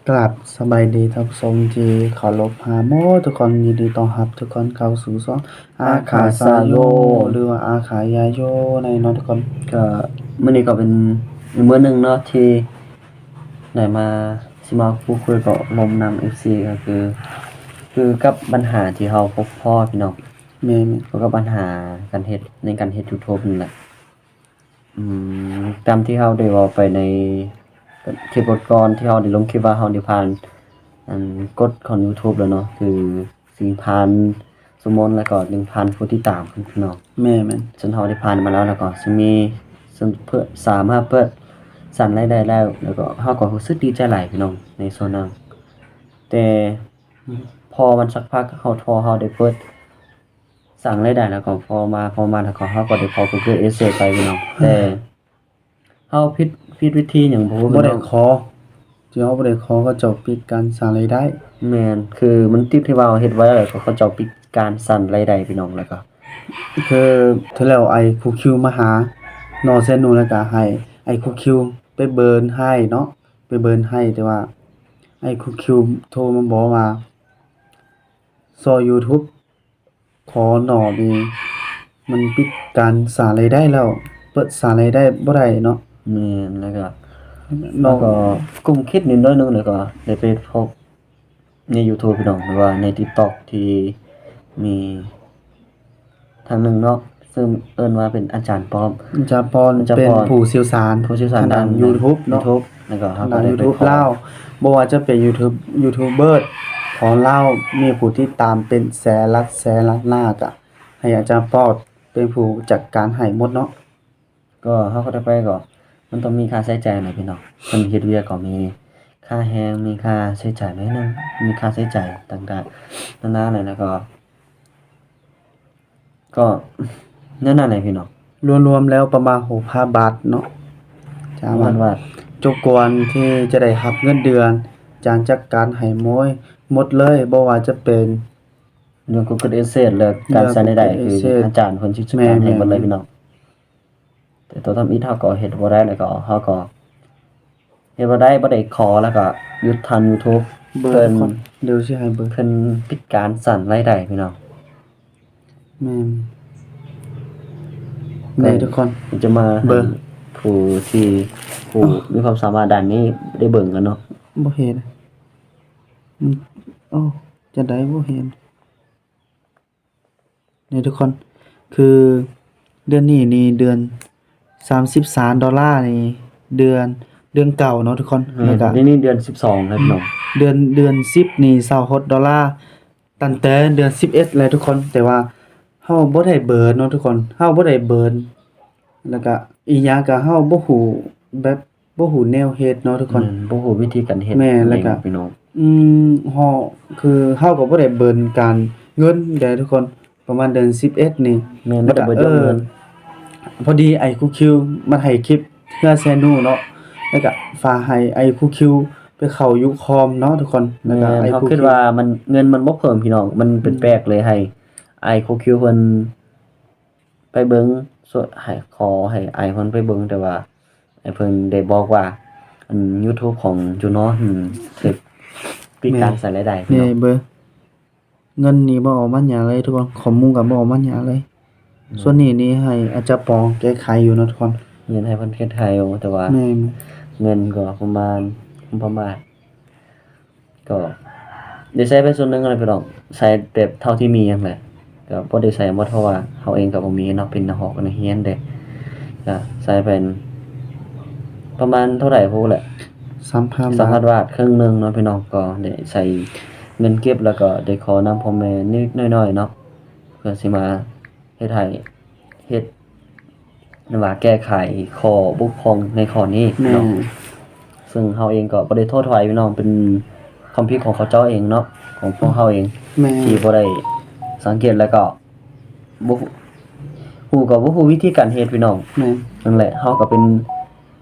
ກາບສະບາຍດີທ່ານຜູ້ຊົມທີ່ເຄົາລົບຫາໝົດທຸກຄົນ, ຍິນດີຕ້ອນຮັບທຸກຄົນເຂົ້າສູ່ຊ່ອງອາຄາຊາໂຍ ອາຄາຊາໂຍ ຫຼືວ່າອາຄາຍາໂຍໃນເນາະທຸກຄົນ. ກະມື້ນີ້ກໍເປັນອີກມື້ໜຶ່ງເນາະ ທີ່ໄດ້ມາ ຊິມາພູດຄຸຍເກາະລົມນຳເອັຟຊີ ກໍຄື ຄືກັບບັນຫາທີ່ເຮົາພົບພໍ້ພີ່ນ້ອງ. ແມ່ນໆ. ກ່ຽວກັບບັນຫາການເຮັດ ໃນການເຮັດຢູທູບນີ້ແຫຼະ. ອືມ ຕາມທີ່ເຮົາໄດ້ເວົ້າໄປໃນຄລິບກ່ອນໆ ທີ່ເຮົາໄດ້ລົງຄລິບວ່າເຮົາໄດ້ຜ່ານ ອັນ ກົດຂອງຢູທູບແລ້ວເນາະ ຄື ສີ່ພັນຊົ່ວໂມງ ແລ້ວກໍໜຶ່ງພັນຜູ້ຕິດຕາມພີ່ນ້ອງ. ແມ່ນໆ. ເຊິ່ງເຮົາໄດ້ຜ່ານມາແລ້ວ ແລ້ວກໍຊິມີ ເຊິ່ງເພື່ອ ສາມາດເປີດສ້າງລາຍໄດ້ແລ້ວ ແລ້ວກໍເຮົາກໍຮູ້ສຶກດີໃຈຫຼາຍພີ່ນ້ອງ ໃນສ່ວນນັ້ນ. ແຕ່ ອືມ ພໍມັນສັກພັກ ເຮົາ ພໍເຮົາໄດ້ເປີດສ້າງລາຍໄດ້ແລ້ວກໍພໍມາ ພໍມາແລ້ວກໍເຮົາກໍໄດ້ຂໍ Google AdSense ໄປພີ່ນ້ອງ. ແຕ່ ເຮົາຜິດ ຜິດວິທີຫຍັງບໍ່ຮູ້ ບໍ່ໄດ້ ພີ່ນ້ອງ ຂໍ ທີ່ເຮົາບໍ່ໄດ້ຂໍ ເຂົາເຈົ້າປິດການສ້າງລາຍໄດ້. ແມ່ນ ຄືມັນຕິດທີ່ວ່າເຮົາເຮັດໄວ້ ແລ້ວກໍເຂົາເຈົ້າປິດການສ້າງລາຍໄດ້ພີ່ນ້ອງ. ແລ້ວກໍຄືເທື່ອແລ້ວ ອ້າຍຄູຄິວມາຫາເນາະ ແຊນໂນ ແລ້ວກໍໃຫ້ອ້າຍຄູຄິວໄປເບີນໃຫ້ເນາະ ໄປເບີນໃຫ້ ແຕ່ວ່າອ້າຍຄູຄິວໂທມາບອກວ່າ ຊ່ອງຢູທູບ ຂອງນ້ອງນີ້ມັນປິດການສ້າງລາຍໄດ້ແລ້ວ ເປີດສ້າງລາຍໄດ້ບໍ່ໄດ້ເນາະ. ແມ່ນ ແລ້ວກໍ ນ້ອງ ແລ້ວກໍກຸ້ມຄິດນິດໜ້ອຍໜຶ່ງ ແລ້ວກໍໄດ້ໄປພົບໃນຢູທູບພີ່ນ້ອງ ຫຼືວ່າໃນຕິກຕັອກ ທີ່ມີທ່ານໜຶ່ງເນາະ ເຊິ່ງເອີ້ນວ່າເປັນອາຈານປ້ອມ. ອາຈານປ້ອມ ອາຈານປ້ອມ ເປັນຜູ້ຊ່ຽວຊານ ຜູ້ຊ່ຽວຊານທາງດ້ານ ດ້ານຢູທູບເນາະ ຢູທູບ ແລ້ວກໍເຮົາກໍໄດ້ ຢູທູບລາວ ບໍ່ວ່າຈະເປັນຢູທູບ ຢູທູບເບີຂອງລາວ ມີຜູ້ຕິດຕາມເປັນແສນຫຼັກແສນລ້ານ ກໍໃຫ້ອາຈານປອດເປັນຜູ້ຈັດການໃຫ້ໝົດເນາະ. ກໍເຮົາກໍໄດ້ໄປ ກໍມັນຕ້ອງມີຄ່າໃຊ້ຈ່າຍນະພີ່ນ້ອງ ເພິ່ນເຮັດວຽກກໍມີຄ່າແຮງ ມີຄ່າໃຊ້ຈ່າຍໜ້ອຍໜຶ່ງ ມີຄ່າໃຊ້ຈ່າຍຕ່າງໆນານາ ແລ້ວກໍ ກໍແນວນັ້ນແຫຼະພີ່ນ້ອງ ລວມໆແລ້ວປະມານຫົກພັນບາດເນາະ. ຈາກ ຫົກພັນບາດ ຈົບກວ່າທີ່ຈະໄດ້ຮັບເງິນເດືອນ ຈານຈັດການໃຫ້ໝົດ ໝົດເລີຍ ບໍ່ວ່າຈະເປັນເລື່ອງ Google AdSense ແລະ ການສ້າງລາຍໄດ້ ຄືອາຈານເພິ່ນຊິຈັດການໃຫ້ໝົດເລີຍພີ່ນ້ອງ. ແຕ່ຕົວທຳອິດເຮົາກໍເຮັດບໍ່ໄດ້ ແລ້ວກໍເຮົາກໍເຮັດບໍ່ໄດ້ ບໍ່ໄດ້ຂໍ ແລ້ວກໍຢຸດທາງຢູທູບ ເບິ່ງ ເພິ່ນ ດຽວຊິໃຫ້ເບິ່ງ ເພິ່ນປິດການສ້າງລາຍໄດ້ພີ່ນ້ອງ. ແມ່ນ ນີ້ທຸກຄົນ ຈະມາ ເບິ່ງ ໃຫ້ຜູ້ທີ່ ຜູ້ ອໍ ມີຄວາມສາມາດດ້ານນີ້ໄດ້ເບິ່ງກັນເນາະ. ບໍ່ເຫັນ ອືມ ໂອ້ ຈັ່ງໃດບໍ່ເຫັນ. ນີ້ທຸກຄົນ ຄືເດືອນນີ້ນີ້ເດືອນສາມສິບສາມດອລລານີ້ ເດືອນ ເດືອນເກົ່າເນາະທຸກຄົນ. ແມ່ນ ແລ້ວກະ ນີ້ ນີ້ເດືອນສິບສອງແລ້ວພີ່ນ້ອງ ເດືອນ ເດືອນສິບນີ້ຊາວຫົກດອລລາ ຕັ້ງແຕ່ເດືອນສິບເອັດແລ້ວທຸກຄົນ. ແຕ່ວ່າເຮົາບໍ່ໄດ້ເບີນເນາະທຸກຄົນ ເຮົາບໍ່ໄດ້ເບີນ ແລ້ວກະອີ່ຫຍັງກະເຮົາບໍ່ຮູ້ແບບ ບໍ່ຮູ້ແນວເຮັດເນາະທຸກຄົນ. ແມ່ນ ບໍ່ຮູ້ວິທີການເຮັດ. ແມ່ນ ແລ້ວກະ ພີ່ນ້ອງ ອືມ ເຮົາ ຄືເຮົາກໍບໍ່ໄດ້ເບີນການເງິນໃດທຸກຄົນ ປະມານເດືອນສິບເອັດນີ້. ແມ່ນ ບໍ່ໄດ້ເບີນເງິນ. ເອີ ພໍດີອ້າຍຄູຄິວມັນໃຫ້ຄລິບເຮືອແຊນູເນາະ ແລ້ວກະຝາກໃຫ້ອ້າຍຄູຄິວໄປເຂົ້າຢູຄອມເນາະທຸກຄົນ. ແລ້ວກະ ແມ່ນ ອ້າຍຄູຄິວ ເຮົາຄິດວ່າມັນ ເງິນມັນບໍ່ເພີ່ມພີ່ນ້ອງ ມັນແປກໆເລີຍ ໃຫ້ອ້າຍຄູຄິວເພິ່ນ ໄປເບິ່ງ ໃຫ້ ຂໍໃຫ້ອ້າຍເພິ່ນໄປເບິ່ງ ແຕ່ວ່າອ້າຍເພິ່ນໄດ້ບອກວ່າ ອັນ ຢູທູບຂອງຈູນໍ ອືມ ຖືກປິດການສ້າງລາຍໄດ້. ນີ້ເບິ່ງ ເງິນນີ້ບໍ່ອອກມາຫຍັງເລີຍທຸກຄົນ ຂໍ້ມູນກໍບໍ່ອອກມາຫຍັງເລີຍ. ອືມ ສ່ວນນີ້ນີ້ໃຫ້ອາຈານປອງແກ້ໄຂຢູ່ເນາະທຸກຄົນ. ເງິນໃຫ້ເພິ່ນແກ້ໄຂຢູ່ ແຕ່ວ່າ ແມ່ນ ເງິນກໍປະມານ ປະມານ ກໍໄດ້ໃຊ້ໄປສ່ວນໜຶ່ງຫັ້ນແຫຼະພີ່ນ້ອງ ໃຊ້ແບບເທົ່າທີ່ມີຫັ້ນແຫຼະ ກໍບໍ່ໄດ້ໃຊ້ໝົດ ເພາະວ່າເຮົາເອງກໍບໍ່ມີເນາະ ເປັນນັກຮອກນັກຮຽນເດ້ ກໍໃຊ້ໄປປະມານເທົ່າໃດບໍ່ຮູ້ແຫຼະ ສາມພັນ ສາມພັນບາດ ບາດ ເຄິ່ງໜຶ່ງເນາະພີ່ນ້ອງ. ກໍໄດ້ໃຊ້ເງິນເກັບ ແລ້ວກໍໄດ້ຂໍນຳພໍ່ແມ່ນິດໜ້ອຍເນາະ ເພື່ອຊິມາເຮັດໃຫ້ ເຮັດ ຫຼືວ່າແກ້ໄຂຂໍ້ບົກຜ່ອງໃນຂໍ້ນີ້ເນາະ. ແມ່ນ ເຊິ່ງເຮົາເອງກໍບໍ່ໄດ້ໂທດໃຜພີ່ນ້ອງ ເປັນຄວາມຜິດຂອງເຂົາເຈົ້າເອງເນາະ ຂອງພວກເຮົາເອງ. ແມ່ນ ທີ່ບໍ່ໄດ້ສັງເກດ ແລ້ວກໍບໍ່ຮູ້ ກໍບໍ່ຮູ້ວິທີການເຮັດພີ່ນ້ອງ. ແມ່ນ ນັ້ນແຫຼະ ເຮົາກໍເປັນ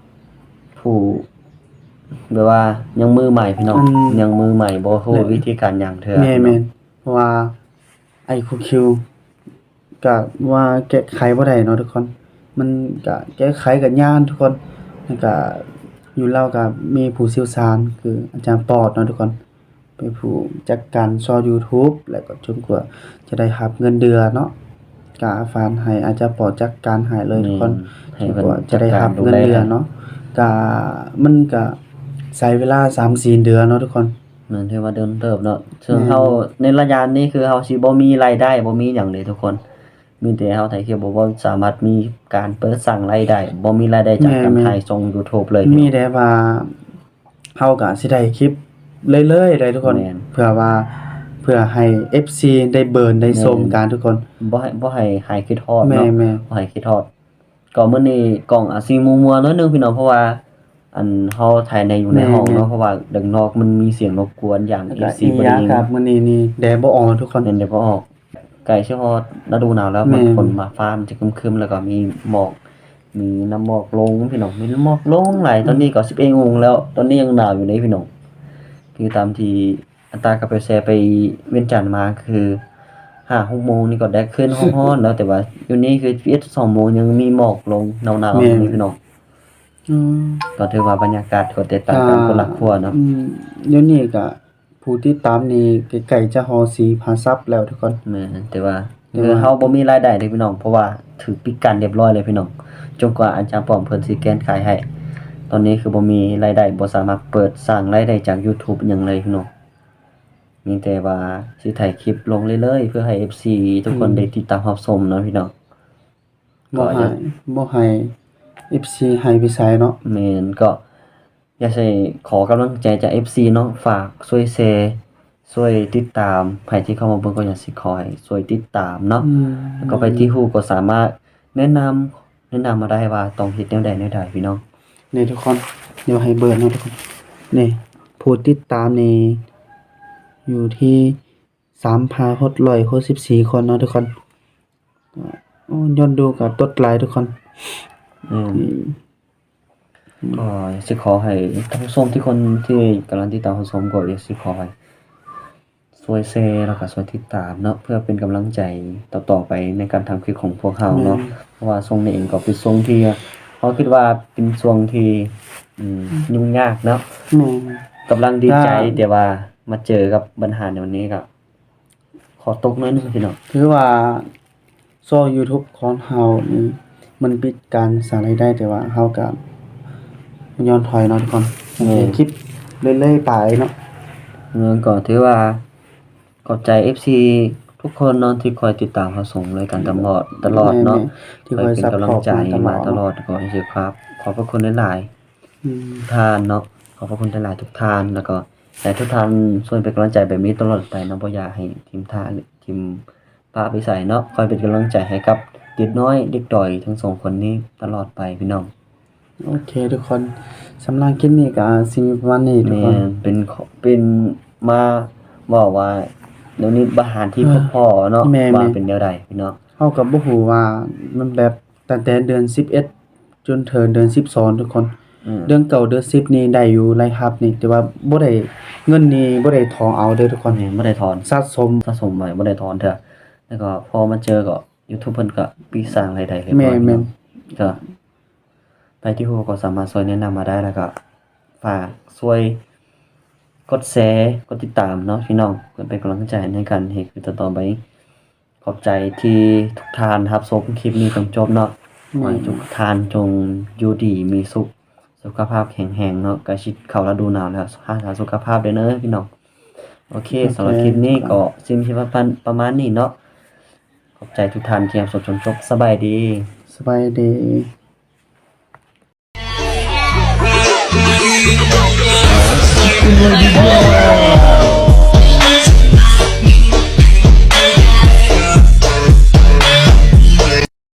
ຜູ້ແບບວ່າຍັງມືໃໝ່ພີ່ນ້ອງ ອືມ ຍັງມືໃໝ່ ບໍ່ຮູ້ ແມ່ນ ວິທີການຫຍັງເທື່ອ. ແມ່ນໆ ເພາະວ່າ ໄອຄູຄິວ ກະວ່າແກ້ໄຂບໍ່ໄດ້ເນາະທຸກຄົນ ມັນກະແກ້ໄຂກະຍາກທຸກຄົນ ແລ້ວກະ ຢູ່ລາວກໍມີຜູ້ຊ່ຽວຊານ ຄືອາຈານປອດເນາະທຸກຄົນ ເປັນຜູ້ຈັດການຊ່ອງ YouTube ແລ້ວກໍຈົນກວ່າຈະໄດ້ຮັບເງິນເດືອນເນາະ ກະຝາກໃຫ້ອາຈານປອດຈັດການໃຫ້ເລີຍທຸກຄົນ ແມ່ນ ໃຫ້ເພິ່ນຈັດການດູແລ ຈົນກວ່າຈະໄດ້ຮັບເງິນເດືອນເນາະ ກະມັນກະໃຊ້ເວລາສາມສີ່ເດືອນເນາະທຸກຄົນ. ແມ່ນ ຖືວ່າດົນເຕີບເນາະ ເຊິ່ງ ແມ່ນ ເຮົາໃນໄລຍະນີ້ຄືເຮົາຊິບໍ່ມີລາຍໄດ້ ບໍ່ມີຫຍັງເດ້ທຸກຄົນ ມີແຕ່ເຮົາຖ່າຍຄລິບ ບໍ່ ບໍ່ສາມາດມີການເປີດສ້າງລາຍໄດ້ ບໍ່ມີລາຍໄດ້ຈາກ ແມ່ນ ການ ແມ່ນ ຖ່າຍຊ່ອງ YouTube ເລີຍ ມີແຕ່ວ່າເຮົາກໍຊິໄດ້ຄລິບເລື້ອຍໆໄດ໋ທຸກຄົນ ແມ່ນ ເພື່ອວ່າ ເພື່ອໃຫ້ເອັຟຊີໄດ້ເບິ່ງໄດ້ຊົມ ແມ່ນ ກັນທຸກຄົນ ບໍ່ໃຫ້ ບໍ່ໃຫ້ຫາຍຄິດຮອດເນາະ ແມ່ນໆ ບໍ່ໃຫ້ຄິດຮອດ. ກໍມື້ນີ້ກ້ອງອາດຊິມົວໆໜ້ອຍໜຶ່ງພີ່ນ້ອງ ເພາະວ່າ ອັນ ເຮົາຖ່າຍໃນ ຢູ່ໃນ ແມ່ນໆ ຫ້ອງເນາະ ເພາະວ່າດ້ານນອກມັນມີສຽງລົບກວນ ຢ້ານ ແລ້ວກໍ ເອັຟຊີ ອີກຢ່າງ ບໍ່ໄດ້ຍິນ ກໍມື້ນີ້ນີ້ແດດບໍ່ອອກທຸກຄົນ ແມ່ນ ແດດບໍ່ອອກ ໃກ້ຊິຮອດລະດູໜາວແລ້ວ ແມ່ນ ມັນຝົນມາຟ້າມັນຈະຄຶ້ມໆ ແລ້ວກໍມີໝອກ ມີນ້ຳໝອກລົງພີ່ນ້ອງ ມີນ້ຳໝອກລົງຫຼາຍ ຕອນນີ້ກໍສິບເອັດໂມງແລ້ວ ຕອນນີ້ຍັງໜາວຢູ່ເດ້ພີ່ນ້ອງ ຄືຕາມທີ່ ອັນຕາກໍໄປແຊໄປວຽງຈັນມາ ຄືຫ້າຫົກໂມງນີ້ກໍແດດຂຶ້ນຮ້ອນໆແລ້ວ ແຕ່ວ່າຢູ່ນີ້ຄືສິບເອັດ ສອງໂມງຍັງມີໝອກລົງໜາວໆ ແມ່ນ ຢູ່ນີ້ພີ່ນ້ອງ ອືມ ກໍຖືວ່າບັນຍາກາດກໍແຕກຕ່າງກັນ ອ່າ ຄົນລະຂົ້ວເນາະ ອືມ ດຽວນີ້ກໍຜູ້ຕິດຕາມນີ້ໃກ້ໆຈະຮອດສີ່ພັນຊັບແລ້ວທຸກຄົນ ແມ່ນ ແຕ່ວ່າ ແຕ່ວ່າ ຄືເຮົາບໍ່ມີລາຍໄດ້ເດ້ພີ່ນ້ອງ ເພາະວ່າຖືກປິດກັ້ນຮຽບຮ້ອຍເລີຍພີ່ນ້ອງ ຈົນກວ່າອາຈານປອມເພິ່ນຊິແກ້ໄຂໃຫ້ ຕອນນີ້ຄືບໍ່ມີລາຍໄດ້ ບໍ່ສາມາດເປີດສ້າງລາຍໄດ້ຈາກ YouTube ຫຍັງເລີຍພີ່ນ້ອງ ມີແຕ່ວ່າຊິຖ່າຍຄລິບລົງເລື້ອຍໆ ເພື່ອໃຫ້ເອັຟຊີທຸກຄົນ ອືມ ໄດ້ຕິດຕາມຮັບຊົມເນາະພີ່ນ້ອງ ບໍ່ໃຫ້ ກໍຢາກ ບໍ່ໃຫ້ເອັຟຊີຫາຍໄປໃສເນາະ ແມ່ນ ກໍຢາກໃຫ້ຂໍກຳລັງໃຈຈາກເອັຟຊີເນາະ ຝາກຊ່ວຍແຊ ຊ່ວຍຕິດຕາມ ໃຜທີ່ເຂົ້າມາເບິ່ງກໍຢາກຊິຂໍໃຫ້ຊ່ວຍຕິດຕາມເນາະ ອືມ ແລ້ວກໍໃຜທີ່ຮູ້ກໍສາມາດແນະນຳ ແນະນຳມາໄດ້ວ່າຕ້ອງເຮັດແນວໃດແນວໃດພີ່ນ້ອງ ນີ້ທຸກຄົນ ດຽວໃຫ້ເບິ່ງເນາະທຸກຄົນ ນີ້ ຜູ້ຕິດຕາມນີ້ຢູ່ທີ່ສາມພັນຫົກຮ້ອຍຫົກສິບສີ່ຄົນເນາະທຸກຄົນ ໂອ້ ຍ້ອນດູກໍຕົດຫຼາຍທຸກຄົນ ອືມ ອືມ ກໍຢາກຊິຂໍໃຫ້ທ່ານຜູ້ຊົມ ທີ່ຄົນທີ່ກຳລັງຕິດຕາມຮັບຊົມ ກໍຢາກຊິຂໍໃຫ້ ຊ່ວຍແຊ ແລ້ວກໍຊ່ວຍຕິດຕາມເນາະ ເພື່ອເປັນກຳລັງໃຈຕໍ່ໆໄປໃນການທຳຄລິບຂອງພວກເຮົາເນາະ ແມ່ນ ເພາະວ່າຊ່ວງນີ້ເອງກໍເປັນຊ່ວງທີ່ ເຮົາຄິດວ່າເປັນຊ່ວງທີ່ ອືມ ຫຍຸ້ງຍາກເນາະ ແມ່ນ ກຳລັງດີໃຈ ກໍ ແຕ່ວ່າມາເຈີກັບບັນຫາແນວນີ້ກໍ ຂໍຕົກໜ້ອຍໜຶ່ງພີ່ນ້ອງ ຖືວ່າຊ່ອງ YouTube ຂອງເຮົານີ້ມັນປິດການສ້າງລາຍໄດ້ ແຕ່ວ່າເຮົາກໍບໍ່ຍອມຖອຍເນາະທຸກຄົນ ແມ່ນ ເຮັດຄລິບເລື້ອຍໆໄປເນາະ ແມ່ນ ກໍຖືວ່າຂອບໃຈເອັຟຊີທຸກຄົນເນາະ ທີ່ຄອຍຕິດຕາມຮັບຊົມລາຍການຕະຫຼອດ ຕະຫຼອດເນາະ ແມ່ນໆ ທີ່ຄອຍເປັນກຳລັງໃຈມາຕະຫຼອດ ກໍຢາກຂອບ ຂອບພະຄຸນຫຼາຍໆ ອືມ ທ່ານເນາະ ຂອບພະຄຸນຫຼາຍໆທຸກທ່ານ ແລ້ວກໍໃຫ້ທຸກທ່ານຊ່ວຍເປັນກຳລັງໃຈແບບນີ້ຕະຫຼອດໄປເນາະ ບໍ່ຢາກໃຫ້ຖິ້ມທ່ານ ຖິ້ມປະໄປໃສເນາະ ຄອຍເປັນກຳລັງໃຈໃຫ້ກັບເດັກນ້ອຍເດັກດອຍທັງສອງຄົນນີ້ຕະຫຼອດໄປພີ່ນ້ອງ ໂອເຄທຸກຄົນ ສຳລັບຄລິບນີ້ກໍຊິມີປະມານນີ້ທຸກຄົນ ແມ່ນ ເປັນ ເປັນມາເວົ້າວ່າແນວນີ້ບັນຫາທີ່ ເອີ ພົບພໍ້ເນາະ ແມ່ນໆ ວ່າເປັນແນວໃດພີ່ນ້ອງ ເຮົາກໍບໍ່ຮູ້ວ່າມັນແບບ ຕັ້ງແຕ່ເດືອນສິບເອັດຈົນເຖິງເດືອນສິບສອງທຸກຄົນ ອືມ ເດືອນເກົ້າເດືອນສິບນີ້ໄດ້ຢູ່ລາຍຮັບນີ້ ແຕ່ວ່າບໍ່ໄດ້ ເງິນນີ້ບໍ່ໄດ້ຖອນເອົາເດີທຸກຄົນ ແມ່ນ ບໍ່ໄດ້ຖອນ ສະສົມ ສະສົມໄວ້ ບໍ່ໄດ້ຖອນເທື່ອ ແລ້ວກໍພໍມາເຈີກໍ YouTube ເພິ່ນກໍປິດສ້າງລາຍໄດ້ຮຽບຮ້ອຍ ແມ່ນໆ ເນາະ ກໍໃຜທີ່ຮູ້ກໍສາມາດຊ່ວຍແນະນຳມາໄດ້ ແລ້ວກໍຝາກຊ່ວຍກົດແຊ ກົດຕິດຕາມເນາະພີ່ນ້ອງ ເພື່ອເປັນກຳລັງໃຈໃນການເຮັດຄລິບຕໍ່ໆໄປ. ຂອບໃຈທີ່ທຸກທ່ານຮັບຊົມຄລິບນີ້ຈົນຈົບເນາະ. ແມ່ນ. ຂໍໃຫ້ທຸກທ່ານຈົ່ງຢູ່ດີມີສຸກ, ສຸຂະພາບແຂງແຮງເນາະ. ໃກ້ຊິເຂົ້າລະດູໜາວແລ້ວ, ຮັກສາສຸຂະພາບເດີເນີພີ່ນ້ອງ. ໂອເຄ, ໂອເຄ ສຳລັບຄລິບນີ້ກໍຊິມີປະມານ ປະມານນີ້ເນາະ. ຂອບໃຈທຸກທ່ານທີ່ຮັບຊົມຈົນຈົບ. ສະບາຍດີ. ສະບາຍດີ.